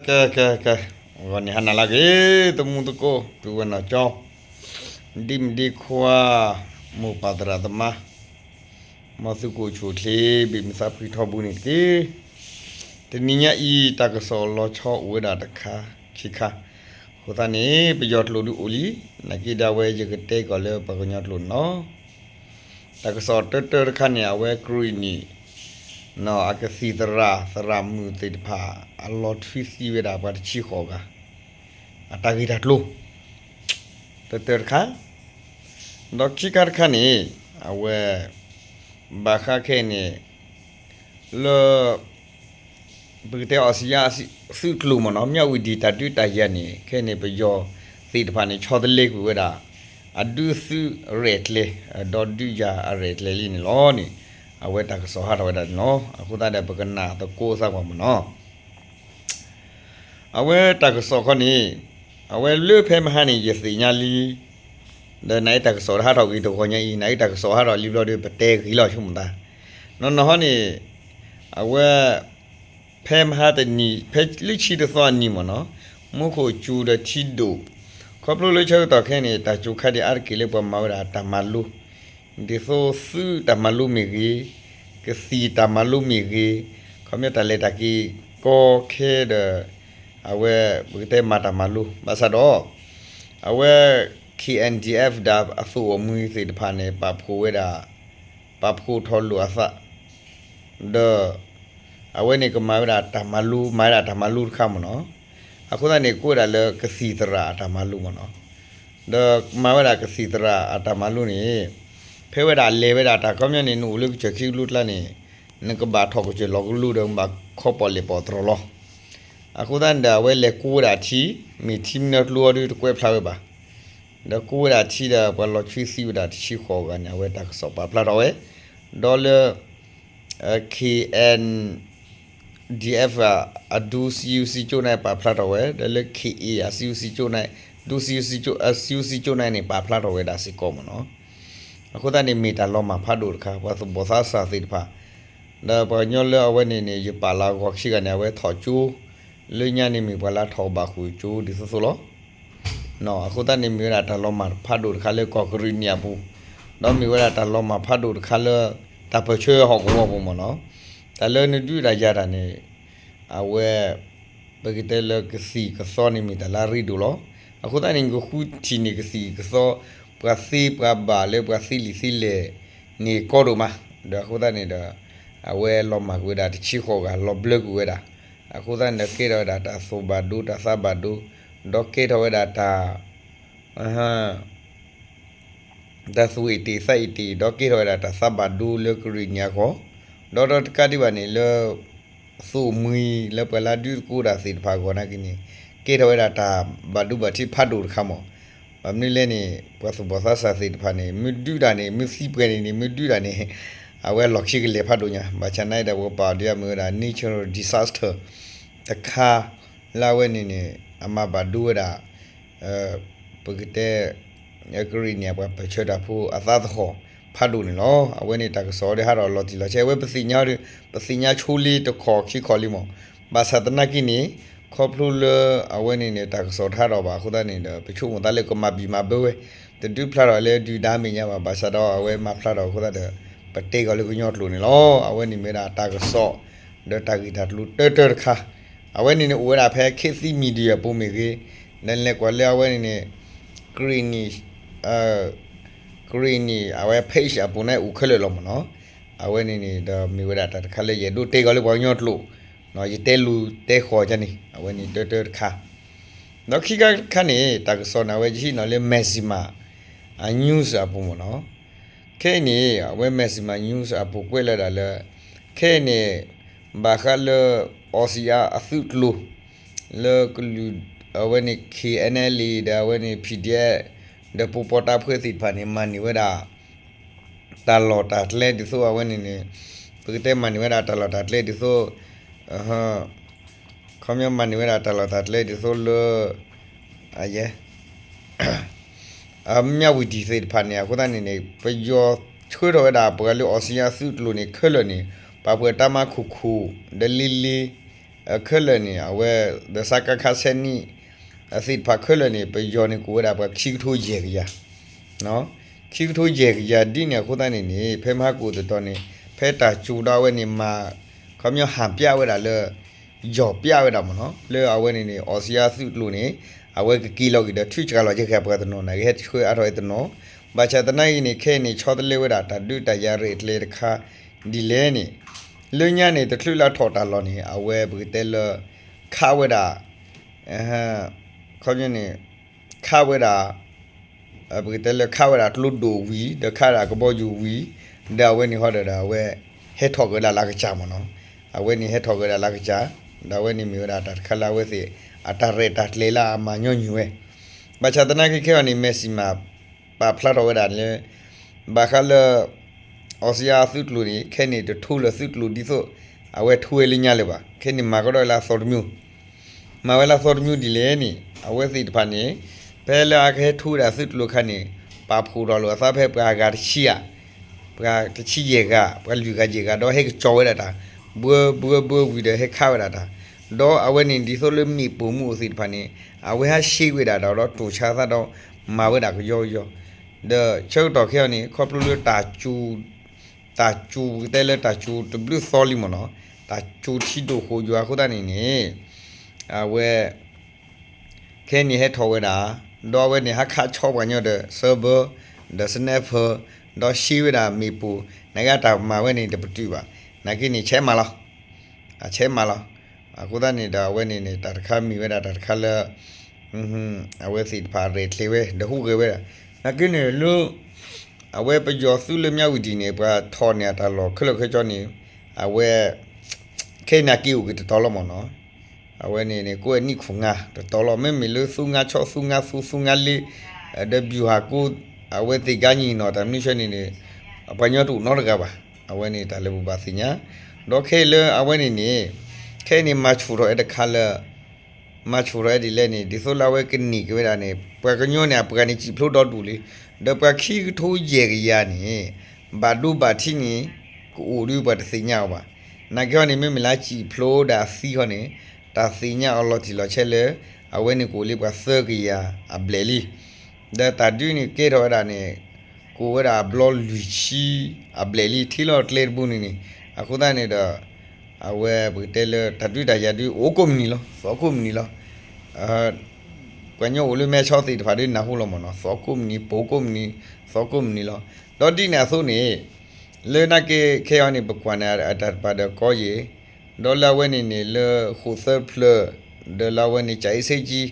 ကဲ ကဲ ကဲ, ဂီၤန့ၣ်ဟါနၤလၢအဂ့ၤ သမူသကိး ပုၢ်ဝဲၢ်နီၢ်ကၠီ, ဒ့မုၣ်ဒ့ခွါ, မိၢ်ပၢ်သရၣ်သမါ, မ်သုကအိၣ်ဆူၣ်အိၣ်ချ့ ဘ့ၣ်မုၢ်သးဖှံထီဘိန့ၣ်တက့ၢ်. တနံၤညါအံၤ တၢ်ကစီၣ်လီၤဆီအိၣ်ဝဲဒၣ်တခါခံခါ, အဃိသတးန့ၣ် ပယီၤကျိာ်ဒုးအိၣ်လံ, နာ်က့ဒီးအဝဲယကတဲကီးလၢပှၤကညီကျိာ်န့ၣ်လီၤ. တၢ်ကစီၣ်တၢတၢတခါန့ၣ် အဝဲကရံၣ်နံၣ် အကသံၣ်သရၣ် သရၣ်မုၣ်သ့ၣ်တဖၣ် အလီၤထွံသံဝဲဒၣ်ပှၤတဆံဃိးဂၤ အတၢ်ဂ့ၢ်တၢ်ကျိၤ တၢတၢတခါ, ဒီးခံခါတခါန့ၣ် အဝဲ ဘၣ်ဃးခဲအံၤန့ၣ် လၢ ပကတဲအီစံယါသုးကျိၤမ့ၢ်နီၤ မၠၣ်ဝတံၣ်တၢ်ဒုးတၢ်ယၤန့ၣ် ခဲအံၤန့ၣ် ပယီၤသ့ၣ်တဖၣ်န့ၣ် ဆီတလဲကွံာ်ဝဲဒၣ် အဒုးသုးရဲၣ်ကျဲၤ ဒီးဒုးယၤအရဲၣ်ကျဲၤလံန့ၣ်လီၤန့ၣ် အဝဲတၢ်ကစီၣ်ဟးထီၣ်ဝဲဒၣ်န့ၣ်လီၤ. အဃိသတးဒီး ပကနၣ်သကိးသးကွၢ်မ့ၢ်နီၤ အဝဲတၢ်ကစီၣ်ခီန့ၣ် အဝဲလၢဖဲမဟါန့ၣ် ယသ့ၣ်ညါလံ, ဒီးနအံၤတၢ်ကစီၣ်ဟးထီၣ်ဂ့ၤတဂီၤညါအံၤ နအံၤတၢ်ကစီၣ်ဟးထီၣ်လံဘျီဒီး ပတဲဂ့ၤလီၤဆိကမိၣ်သး, နီၢ်နီၢ်ဟီန့ၣ် အဝဲ ဖဲမဟါတနံၤ ဖဲလၢဆံတသီအနံၤမ့ၢ်နီၤ မူခိၣ်စူၤဒီးထံဒိၣ်, ခီဖျိလၢဆၢကတီၢ်ခဲအံၤန့ၣ် တၢ်စူၤခါဒံးအါတက့ၢ်လၢပှၤမၤဝဲဒၣ်တၢ်မၤလိ ဒ်သိးသုးတၢ်မၤလိမ့ၢ်ဂ့ၤ, ကသံၣ်တၢ်မၤလိမ့ၢ်ဂ့ၤ, ခီပညီတၢ်လဲၤတၢ်က့ၤကီခဲဒီး အဝဲ ပကတဲမၤတၢ်မၤလိ ဘၣ်ဆၣ်ဒီး အဝဲ K N D F ဒီးအသုးအမှံသ့ၣ်တဖၣ်န့ၣ် ပာ်ဖှိၣ်ဝဲဒၣ် ပာ်ဖှိၣ်ထီၣ်လိာ်အသး ဒီး အဝဲန့ၣ်ကမၤဝဲဒၣ်တၢ်မၤလိ မၤဝဲဒၣ်တၢ်မၤလိတခါမ့ၢ်နီၤ, အဃိသတးန့ၣ် ကိးဝဲဒၣ်လၢကသံၣ်သရၣ်အတၢ်မၤလိမ့ၢ်နီၤ, ဒီးမၤဝဲဒၣ်ကသံၣ်သရၣ်အတၢ်မၤလိန့ၣ် ဖဲဝဲဒၣ်လဲၤဝဲဒၣ်တၢ်ခီပညီန့ၣ် နအိၣ်လၢကစၢၢ်ခံကလိကျါန့ၣ် နကဘၣ်ထီၣ်ကစၢၢ်လီၤကလိဒီး နဘၣ်ခီပီၣ်လဲၣ်ပီၣ်တြီၤလီၤ. အဃိသတးန့ၣ်ဒီး အဝဲလဲၤကူဝဲဒၣ်ထံ မ့ၢ်ထံမနၢကျိအီၤဒီးတကွဲးဖျါဝဲဘၣ် ဒီးကူဝဲဒၣ်ထံဒီး ပှၤလီၤထွံသံဝဲဒၣ်တဆံဃိးဂၤန့ၣ် အဝဲတၢ်ကစီၣ်ပာ်ဖျါထီၣ်ဝဲ, ဒီးလၢ K N D F အဒူ စံယူၤစံကၠိၣ်န့ၣ် ပာ်ဖျါထီၣ်ဝဲ, ဒီးလၢ K A အစံယူၤစံကၠိၣ်န့ၣ် ဒူ စံယူၤစံကၠိၣ်န့ၣ်န့ၣ် ပာ်ဖျါထီၣ်ဝဲဒၣ်စ့ၢ်ကီးမ့ၢ်နီၤ. အဃိသတးန့ၣ် မ့ၢ်တၢ်လီၤမၢ်ဖးဒိၣ်တခါ ပှၤသူၣ်ဘီၣ်သးစၢ်သ့ၣ်တဖၣ် ဒီးပှၤကညီလၢအဝဲန့ၣ်န့ၣ် ယပာ်လီၤအဂီၢ်ခံဂၤန့ၣ် အဝဲထီၣ်ကၠိ လၢညါန့ၣ်မ့ၢ်ပှၤလၢထီၣ်ဘၣ်ဃုာ်ကၠိဒ်သိးသိးလီၤ. အဃိသတးန့ၣ် မ့ၢ်ဝဲဒၣ်တၢ်လီၤမၢ်ဖးဒိၣ်တခါလၢကီၢ်ကရံၣ်နံၣ်အပူၤ, ဒီးမ့ၢ်ဝဲဒၣ်တၢ်လီၤမၢ်ဖးဒိၣ်တခါလၢ တၢ်ပၢၢ်ဆၢဟီၣ်ကဝီၤပူၤမ့ၢ်နီၤ, တၢ်လၢနဒုးတၢ်ယၤတၢ်န့ၣ် အဝဲ ပကတဲလၢကသံၣ်ကသီန့ၣ်မ့ၢ်တၢ်လၢအရ့ဒိၣ်လီၤ. အဃိသတးန့ၣ် နကဃုထံၣ်န့ၢ်ကသံၣ်ကသီ ပှၤသ့ပှၤဘၣ်လၢပှၤသ့လံာ်သ့လဲၢ်န့ၣ်ကီဒိၣ်မး, ဒီးအဃိသတးန့ၣ်ဒီး အဝဲလီၤမၢ်ကွံာ်ဝဲဒၣ်တဆံဃိးဂၤ လီၤဘျၢကွံာ်ဝဲဒၣ်, အဃိသတးန့ၣ်ဒီးကဲထီၣ်ဝဲဒၣ်တၢ်သူၣ်ဘၣ်ဒိတၢ်သးဘၣ်ဒိ, ဒီးကဲထီၣ်ဝဲဒၣ်တၢ် တၢ်သူၣ်အ့ၣ်တ့ၢ်သးအ့ၣ်တ့ၢ် ဒီးကဲထီၣ်ဝဲဒၣ်တၢ်သးဘၣ်ဒိလၢကရံၣ်နံၣ်အဂီၢ်, ဒီးတကးဒံးဘၣ်န့ၣ်လၢ သုးမှံလၢပှၤလၢဒုးသကိးတၢ်သ့ၣ်တဖၣ်အဂီၢ်နာ်က့န့ၣ် ကဲထီၣ်ဝဲဒၣ်တၢ်ဘၣ်ဒိဘၣ်ထံးဖးဒိၣ်တခါမး, ဘၣ်မနုၤလဲၣ်န့ၣ် ပှၤသူၣ်ဘီၣ်သးစၢ်သ့ၣ်တဖၣ်န့ၣ် မ့ၢ်ဒုးတၢ်န့ၣ် မ့ၢ်သံပှဲၤန့ၣ်န့ၣ် မ့ၢ်ဒုးတၢ်န့ၣ် အဝဲလီၢ်ခံကလဲၤဖးဒိၣ်ညါ, ဘၣ်ဆၣ်နာ်က့ဒီး ပကပာ်အီၤဒ်အမ့ၢ်ဝဲဒၣ် natural disaster တခါ လၢအဝဲန့ၣ်န့ၣ် အမၤဘၣ်ဒိဝဲဒၣ် ပကတဲ ကရံၣ်နံၣ်အပှၤပၢၢ်ဆၢတၢ်ဖိအသးသဟီၣ်ဖးဒိၣ်န့ၣ်လီၤ. အဝဲန့ၣ်တၢ်ကစီၣ်ဒ်ဟးထီၣ်လီၤတံၢ်လီၤဆဲး အဝဲပသ့ၣ်ညါဒီး ပသ့ၣ်ညါဆိလံတခီၣ်ခံခီၣ်လံမး, ဘၣ်ဆၣ်သနာ်က့န့ၣ် ခီဖျိလၢအဝဲန့ၣ်န့ၣ် တၢ်ကစီၣ်တဟးထီၣ်ဘၣ်အဃိသတးန့ၣ်ဒီး ပဆိကမိၣ်သးလၢကမၤဘံၣ်မၤဘၢဝဲ တဒုးဖျါထီၣ်လၢဒုၣ်ဒါမဲာ်ညါဘၣ်, ဘၣ်ဆၣ်ဒီးအဝဲမၤဖျါထီၣ်အဃိသတးဒီး ပတဲကီးလၢကညီကျိာ်န့ၣ်လီၤ. အဝဲန့ၣ်မ့ၢ်ဝဲဒၣ်တၢ်ကစီၣ် ဒီးတၢ်ဂ့ၢ်တၢ်ကျိၤတၢတၢတခါ, အဝဲန့ၣ်န့ၣ်အိၣ်ဝဲဒၣ်ဖဲ ခေတ်သစ် Media အပူၤမ့ၢ်ဂ့ၤ, နလဲၤကွၢ်လၢအဝဲန့ၣ်န့ၣ် ကရံၣ်နံၣ် ကရံၣ်နံၣ် အဝဲ page အပူၤန့ၣ်အိၣ်ခဲလၢာ်လီၤမးနီၤ. အဝဲန့ၣ်န့ၣ်ဒီးမ့ၢ်ဝဲဒၣ်တၢ်တခါလၢယအဲၣ်ဒိးတဲကီးလၢပှၤကညီကျိာ်, ယတဲလူၤတဲဃီၤကန့ၣ် အဝဲန့ၣ်တၢတၢတခါ, ဒီးခံခါတခါန့ၣ် တၢ်ကစီၣ်န့ၣ် အဝဲယဟံးန့ၢ်လၢ Maxima News အပူၤမးနီၤ. ခဲအံၤန့ၣ် အဝဲ Maxima News အပူၤကွဲးလၢဒၣ်လၢ ခဲအံၤန့ၣ် ဘၣ်ဃးလၢ အီစံယါအသုးကျိၤ လၢကလုာ် အဝဲန့ၣ် K N L A ဒီးအဝဲန့ၣ် P D F ဒီးပှၤပီးတၢ်ဖှဲသ့ၣ်တဖၣ်န့ၣ် မၤန့ၢ်ဝဲဒၣ် တၢ်လီၢ်တၢ်ကျဲဒ်သိးအဝဲန့ၣ်န့ၣ် ပကတဲမၤန့ၢ်ဝဲဒၣ်တၢ်လီၢ်တၢ်ကျဲဒ်သိး ခီပညီမၤန့ၢ်ဝဲဒၣ်တၢ်လီၢ်တၢ်ကျဲဒ်သိးလၢ အယဲ အမၠၣ်ဝတံၣ်သ့ၣ်တဖၣ်န့ၣ် အဃိသတးန့ၣ်န့ၣ် ပယီၤဆှၢထီၣ်ဝဲဒၣ်ပှၤလၢအီစံယါသုးကျိၤန့ၣ်ခဲလၢာ်န့ၣ် ပာ်ဖှိၣ်တၢ်မၤခိၣ်ခိၣ် ဒီးလ့လ့ ခဲလၢာ်န့ၣ် အဝဲ ဒီးစကခ ဆယ်နှစ် အသ့ၣ်တဖၣ်ခဲလၢာ်န့ၣ် ပယီၤန့ၣ်ကိးဝဲဒၣ်ပှၤခံကထိယဲၢ်ကယၤ, ခံကထိယဲၢ်ကယၤဒ်န့ၣ်အဃိသတးန့ၣ်န့ၣ် ဖဲမဟါကိၣ်သတီၤန့ၣ် ဖဲတၢ်စူၤဒီးအဝဲန့ၣ်မၤ ခီပညီဟန်ပြဝဲဒၣ်လၢ ယီၤပြဝဲဒၣ်မ့ၢ်နီၤ လၢအဝဲန့ၣ်န့ၣ် အီစံယါသုးကျိၤန့ၣ် အဝဲကက့ၤလီၤက့ၤဒီးထုးစှၤလီၤကဲကဲပှၤတနီၤ နာ်က့ဟဲဆှၢအါထီၣ်ဝဲတနီၤ, ဘၣ်ဆၣ်သနာ်က့န့ၣ် ခဲအံၤန့ၣ် ဆီတလဲဝဲဒၣ်တၢ်ဒုးတၢ်ယၤရဲၣ်ကျဲၤတခါ ဒ်လဲၣ်န့ၣ် လၢညါန့ၣ် တချုးလၢအထီၣ်တၢ်လီၢ်န့ၣ် အဝဲပကတဲလၢ ခးဝဲဒၣ် ခီပညီန့ၣ် ခးဝဲဒၣ် ပကတဲလၢခးဝဲဒၣ်ကျိဒိၣ်ဝံၤ ဒီးခးဝဲဒၣ်ကဘီယူၤဝံၤ ဒီးအဝဲန့ၣ်ဟီဒီး ဒီးအဝဲ ဟဲထီၣ်က့ၤဝဲဒၣ်လၢအကစၢ်မ့ၢ်နီၤ, အဝဲန့ၣ်ဟဲထီၣ်က့ၤဝဲဒၣ်လၢအကစၢ် ဒီးအဝဲန့ၣ်မ့ၢ်ဝဲဒၣ်တၢ်တခါလၢအဝဲသ့ၣ် အတၢ်ရဲၣ်တၢ်ကျဲၤလၢအမၤညီနုၢ်ဝဲ, ဘၣ်ဆၣ်သနာ်က့ခဲအံၤန့ၣ် မဲာ်ဆံးမး ပာ်ဖျါထီၣ်ဝဲဒၣ်လၢ ဘၣ်ဃးလၢ အီစံယါသုးကျိၤန့ၣ် ခဲန့ၣ်တထိလၢသုးကျိၤဒ်သိး အဝဲထိဝဲလၢညါလၢၤဘၣ်, ခဲန့ၣ်မၤကဒီးလၢအသီတမံၤ မၤဝဲလၢအသီတမံၤဒ်လဲၣ်န့ၣ် အဝဲသ့ၣ်တဖၣ်န့ၣ် ဖဲလၢအကဟဲထိဝဲဒၣ်သုးကျိၤအခါန့ၣ် ပာ်ဖှိၣ်ထီၣ်လိာ်အသးဖဲပှၤအဂၤတဆံဧါ, ပှၤတဆံယဲၢ်ဂၤ ပှၤလွံၢ်ဂၤယဲၢ်ဂၤ ဒီးဟဲကစီၤဝဲဒၣ်တၢ် ဘှၢဘှၢဘှၢဝံၤဒီးဟဲခးဝဲဒၣ်တၢ်, ဒီးအဝဲန့ၣ်ဒ်သိးလၢမ့ၣ်ပိာ်မုၣ်အသ့ၣ်တဖၣ်န့ၣ် အဝဲဟးရှဲဝဲဒၣ်ဒီး ဒီးတိၢ်ဆါသးဒီး မၤဝဲဒၣ်ကယီကယီ, ဒီးဆၢကတီၢ်ခဲအံၤန့ၣ် ခီဖျိလၢတၢ်စူၤ တၢ်စူၤ ပကတဲလၢတၢ်စူၤတဘျုးသီလံမ့ၢ်နီၤ, တၢ်စူၤထံဒိၣ်ဃိၣ်ယွၤအဃိသတးန့ၣ်န့ၣ် အဝဲ ခဲအံၤန့ၣ်ဟဲထီၣ်ဝဲဒၣ်, ဒီးအဝဲန့ၣ်ဟးခးဆီပှၤကညီဒီး server ဒီး sniper ဒီးရှဲဝဲဒၣ်မ့ၣ်ပိာ်, နာ်က့တၢ်မၤဝဲန့ၣ်တပတုာ်ဘၣ်, နာ်က့န့ၣ်ဆဲးမၤလီၤ, အဆဲးမၤလီၤ, အဃိသတးန့ၣ်ဒီးအဝဲန့ၣ်န့ၣ် တၢ်တခါမ့ၢ်ဝဲဒၣ်တၢ်တခါလၢ အဝဲသ့ၣ်တဖၣ်ရဲၣ်ကျဲၤဝဲ ဒီးဟူးဂဲၤဝဲဒၣ်, နာ်က့န့ၣ်လၢ အဝဲပယီၤသုးလၢမၠၣ်ဝတံၣ်န့ၣ် ပှၤထီၣ်န့ၢ်အတၢ်လီၢ်ခဲလၢာ်ခဲဆ့န့ၣ် အဝဲ ခဲအံၤန့ၣ်အက့ၢ်အိၣ်က့ၤတတီၤလီၤမ့ၢ်နီၤ, အဝဲန့ၣ်န့ၣ် ကိးဝဲနံၣ်ခိၣ်ငါတတီၤလီၤ, မ့မ့ၢ်လၢသူငါဆီ သူငါသူ သူငါလ့ ဒီး ဗျူဟာကုန်း အဝဲသ့ၣ်ကါညီနီၤ တၢ်မနုၤဆဲန့ၣ်န့ၣ် ပှၤကညီတအိၣ်နီတဂၤဘၣ်, အဝဲန့ၣ်တၢ်လၢပဘၣ်သ့ၣ်ညါ, ဒီးခဲအံၤလၢအဝဲန့ၣ်န့ၣ် ခဲအံၤန့ၣ်မၤဆူၣ်ထီၣ်ဝဲတခါလၢ မၤဆူၣ်ထီၣ်ဝဲဒ်လဲၣ်န့ၣ် ဒ်သိးလၢအဝဲကန့ၢ်က့ၤဝဲဒၣ်န့ၣ် ပှၤကညီန့ၣ် အပှၤန့ၣ်စံၣ်ဖျိဒီဒူၣ်လံ, ဒီးပှၤခံကထိယဲၢ်ကယၤန့ၣ် ဘၣ်ဒိဘၣ်ထံးန့ၣ် ကအိၣ်ဒုးပှၤတသ့ၣ်ညါအီၤဘၣ်, နာ်က့ဟီန့ၣ် မ့မ့ၢ်လၢစံၣ်ဖျိဒၣ်အသံခီန့ၣ် တၢ်သ့ၣ်ညါအီၤလီၤတံၢ်လီၤဆဲးလၢ အဝဲန့ၣ်ကအိၣ်လံပှၤသၢကယၤအဘျဲၣ်လံ ဒီးတၢ်ဒုးန့ၣ်ကဲထီၣ်ဝဲဒၣ်န့ၣ် ကအိၣ်ဝဲဒၣ်အဘျီလွံၢ်ဆံအဘျဲၣ်လံ ထံလီၢ်ကျဲတဘိန့ၣ်န့ၣ်, အဃိသတးန့ၣ်ဒီး အဝဲပကတဲလၢတၢ်ဒုးတၢ်ယၤဒုးအိၣ်ကိးမုၢ်နံၤလီၤ, သီကိးမုၢ်နံၤလီၤ, ပှၤကညီအိၣ်လၢမဲဆီသ့ၣ်တဖၣ်ဒုးနၢ်ဟူလီၤမ့ၢ်နီၤ, သီကိးမုၢ်နံၤ ပိာ်ကိးမုၢ်နံၤ သီကိးမုၢ်နံၤလီၤ, ဒီးဒ်န့ၣ်အသိးန့ၣ် လၢနာ်က့ခဲအံၤန့ၣ် ပကွၢ်န့ၣ်အတၢ်တပၤဒီးကီယဲၢ် ဒီးလၢအဝဲန့ၣ်န့ၣ် လၢဃိာ်သၢဖျၢၣ် ဒီးလၢအဝဲန့ၣ် ကၠၤအ့စ့ကၠံ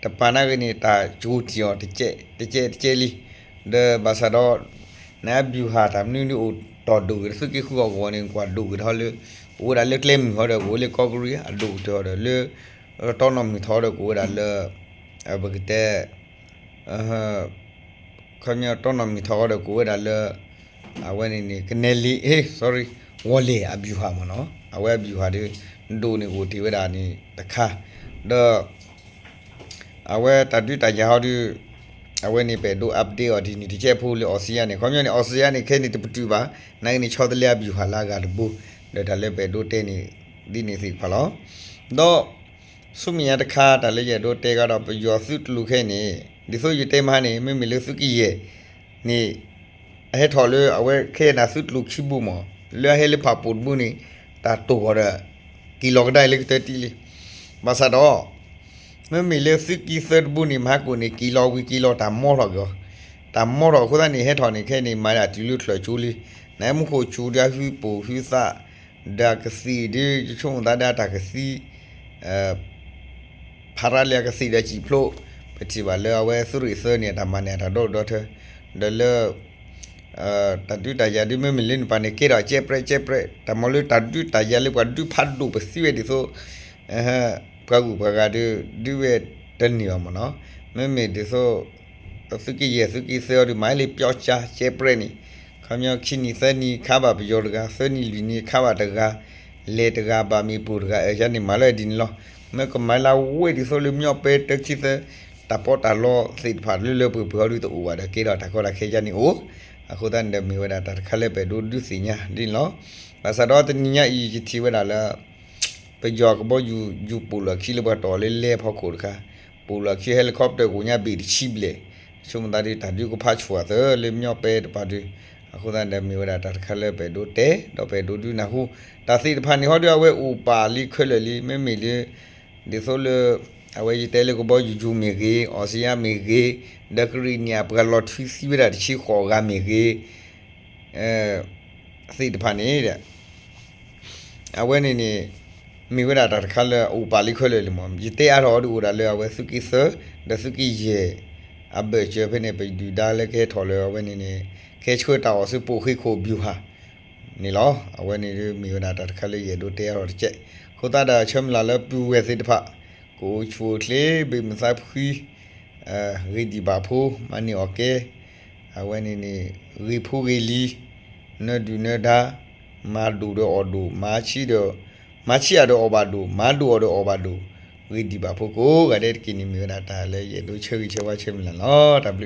တပၤနာ်က့န့ၣ် တၢ်ကၠိတံၢ်အီၤတကဲးတကဲးလံ, ဒီးဘၣ်ဆၣ်ဒီး နအဘျူးဟၣ်တၢ်မနုၤဒုးအိၣ်တီၢ်ဒိၣ်က့ၤ သုးက့ဃုအဂီၢ်န့ၣ် ကွၢ်ဒိၣ်က့ၤထီၣ်လၢ အိၣ်ဝဲဒၣ်လၢကျဲမုၢ်ဟီဒီး ကအိၣ်လၢကီၢ်ကရံ အဒိၣ်ကတၢၢ်ဟီဒီးလၢ တီနီၢ်မုၢ်ထီၣ်ဒီးကအိၣ်ဝဲဒၣ်လၢ ပကတဲ ခီပညီတီနီၢ်မုၢ်ထီၣ်ဟီဒီးကအိၣ်ဝဲဒၣ်လၢ အဝဲန့ၣ်န့ၣ် ကနဲလံ sorry ဝီၤလဲၢ်အဘျူးဟၣ်မ့ၢ်နီၤ အဝဲအဘျူးဟၣ်ဒီး ဒိၣ်န့ၣ်အိၣ်တ့ၢ်ဝဲဒၣ်န့ၣ်တခါ ဒီး အဝဲတၢ်ဒုးတၢ်ယၤဟီဒီး အဝဲန့ၣ်ပအဲၣ်ဒိး update အီၤဒ်န့ၣ်တကဲးဖိလၢအီစံယါန့ၣ် ခီပညီန့ၣ် အီစံယါန့ၣ် ခဲအံၤန့ၣ်တပတုာ်ဘၣ် နာ်က့န့ၣ် ဆီတလဲအဘျူးဟၣ်လၢအဂၤတဘိ ဒီးတၢ်လၢပအဲၣ်ဒိးတဲန့ၣ် ဒ်န့ၣ်သ့ၣ်တဖၣ်လီၤ. ဒီး ဆူမဲာ်ညါတခါ တၢ်လၢယအဲၣ်ဒိးတဲကဒီး ပယီၤသုးကျိၤခဲအံၤန့ၣ် ဒ်သိးယတဲမဟါန့ၣ် မ့မ့ၢ်လၢသုးကယဲၢ်န့ၣ် အဟဲထီၣ်လၢအဝဲခဲအံၤန့ၣ် သုးကျိၤခံဘိမး လၢအဟဲလၢဖးပိာ်တဘိန့ၣ် တၢ်တိာ်ဃီၤဒီး က့ၤလီၤကဒါလၢကတၢၢ်တံၢ်လံ. ဘၣ်ဆၣ်ဒီး မ့မ့ၢ်လၢသုးက့သၢတဘိန့ၣ် မဟါကိၣ်န့ၣ် က့ၤလီၤဝံၤက့ၤလီၤတၢ်မီထီၣ်က့ၤအီၤ တၢ်မီထီၣ်အဃိသတးန့ၣ် ဟဲထီၣ်န့ၣ် ခဲအံၤန့ၣ် မၤဒၣ်တုၤလၢချၢၣ်ကၠိလံ. နမူခိၣ်ကၠိဒီးအဟုပိာ်ဟုသး ဒီးအကသံၣ်ဒ်ယဆိကမိၣ်သးဒီးအတၢ်ကသံ ဖးရါလၢအကသံၣ်ဒီးစံၣ်ဖျိ ပထံၣ်ဘၣ်လၢအဝဲသုးရ့ၣ်သၢန့ၣ် အတၢ်မၤန့ၣ် အတၢ်ဒီဒီထၢ ဒီးလၢ တၢ်ဒုးတၢ်ယၤဒုးမ့မ့ၢ်လၢနပၤန့ၣ် ကဲထီၣ်ကဲပြဲးကဲပြဲး တၢ်မၤလၢတၢ်ဒုးတၢ်ယၤလၢပှၤဒုးဖးဒိၣ်ပသံဝဲဒ်သိး ပှၤဂုၤပှၤဂၤဒုး ဒုးဝဲတန့ၢ်ဘၣ်မ့ၢ်နီၤ. မ့မ့ၢ်ဒ်သိး သုးက့ယဲၢ်သုးက့သၢအီၤဒုး မၤလၢပျီကၠါကဲပြဲးန့ၣ် ခီပညီခံနံၤသၢနံၤခါဘၣ်ပယီၤတဂၤ သၢနံၤလွံၢ်နံၤခါဘၣ်တဂၤ လဲၤတဂၤဘၣ်မ့ၣ်ပိၢ်တဂၤ အယါန့ၣ်မၤလၢဒ်န့ၣ်လီၤ. မ့ၢ်ကမၤလၢဝဲဒ်သိးလၢမျီၣ်ပဲတၢခံသၢ တၢ်ပီးတၢ်လီသ့ၣ်တဖၣ်လၢလၢပှဲၤပှဲၤဟီဒုးတအိၣ်ဘၣ်ဒီးကဲထီၣ်တၢ်ကီတၢ်ခဲယါန့ၣ်အိၣ်. အဃိသတးန့ၣ်ဒီးမ့ၢ်ဝဲဒၣ်တၢ်တခါလၢပအဲၣ်ဒိးဒုးသ့ၣ်ညါဒ်န့ၣ်လီၤ. ဘၣ်ဆၣ်ဒီးတနံၤညါအံၤယထံၣ်ဝဲဒၣ်လၢ ပယီၤကဘီယူၤ ယူၤပိာ်လီၤခံလၢပှၤတီၢ်လၢလဲၢ်ဖီခိၣ်တခါ, ပိာ်လီၤခံ helicopter ကိးညါဘ့ၣ်တဆံဘျဲၣ်, ဆိကမိၣ်သးဒုး တၢ်ဒုးကဖးဆူၣ်အသးလၢမညီပဲတပၤဒုး, အဃိသတးဒီးမ့ၢ်ဝဲဒၣ်တၢ်တခါလၢပအဲၣ်ဒိးတဲ ဒီးပအဲၣ်ဒိးဒုးနၢ်ဟူ, တၢ်သ့ၣ်တဖၣ်န့ၣ်ဟီဒုး အဝဲအိၣ်ပာ်လံခဲလၢာ်လံ မ့မ့ၢ်လၢ ဒ်သိးလၢ အဝဲယတဲလၢကဘီယူၤယူၤမ့ၢ်ဂ့ၤ အီစံယါမ့ၢ်ဂ့ၤ, ဒီးကရံၣ်နံၣ်အပှၤလီၤထွံသံဝဲဒၣ်တဆံဃိးဂၤမ့ၢ်ဂ့ၤ သ့ၣ်တဖၣ်န့ၣ်ဒီး အဝဲန့ၣ်န့ၣ် မ့ၢ်ဝဲဒၣ်တၢ်တခါလၢအအိၣ်ပာ်လံခဲလၢာ်လံမး, ယတဲအါထီၣ်အီၤဒုးအိၣ်ဒၣ်လၢအဝဲသုးက့သၢ ဒီးသုးက့ယဲၢ် အဘၢၣ်စၢၤဖဲန့ၣ် ပဒုၣ်ဒါလၢကဟဲထီၣ်လၢအဝဲန့ၣ်န့ၣ် ကဟဲဆှၢတၢ်အီၣ်ဆူ ပိာ်ဃ့ခိၣ် ဗျူဟာ န့ၣ်လီၤ. အဝဲန့ၣ်ဒုးမ့ၢ်ဝဲဒၣ်တၢ်တခါလၢယအဲၣ်ဒိးတဲအါထီၣ်တကဲး, အဃိသတးဒီးဆၢမုၢ်လၢ်လၢပုၢ်ဝဲၢ်သ့ၣ်တဖၣ် ကအိၣ်ဆူၣ်အိၣ်ချ့ ဘၣ်မုာ်သးဖှံ ဂ့ၤဒံးဘၣ်ဖိ မၤန့ၢ်အီၣ်ကဲ အဝဲန့ၣ်န့ၣ် ဂ့ၤဖိဂ့ၤလံၤ နၢဒုၣ်နၢဒါ မၤဒိၣ်ဒီးအီၣ်ဒိၣ် မၤဆံးဒီး မၤဆံးအီၣ်ဒီးအီၣ်ဘၣ်ဒိၣ် မၤဒိၣ်အီၣ်ဒီးအီၣ်ဘၣ်ဒိၣ် ဂ့ၤဒံးဘၣ်ဖိကိးဂၤဒဲးတက့ၢ်န့ၣ် မ့ၢ်ဝဲဒၣ်တၢ်လၢယအဲၣ်ဒိးဆၢဂ့ၤဆၢဝါဆၢမုၢ်လၢ်လီၤ. တၢ်ဘျုး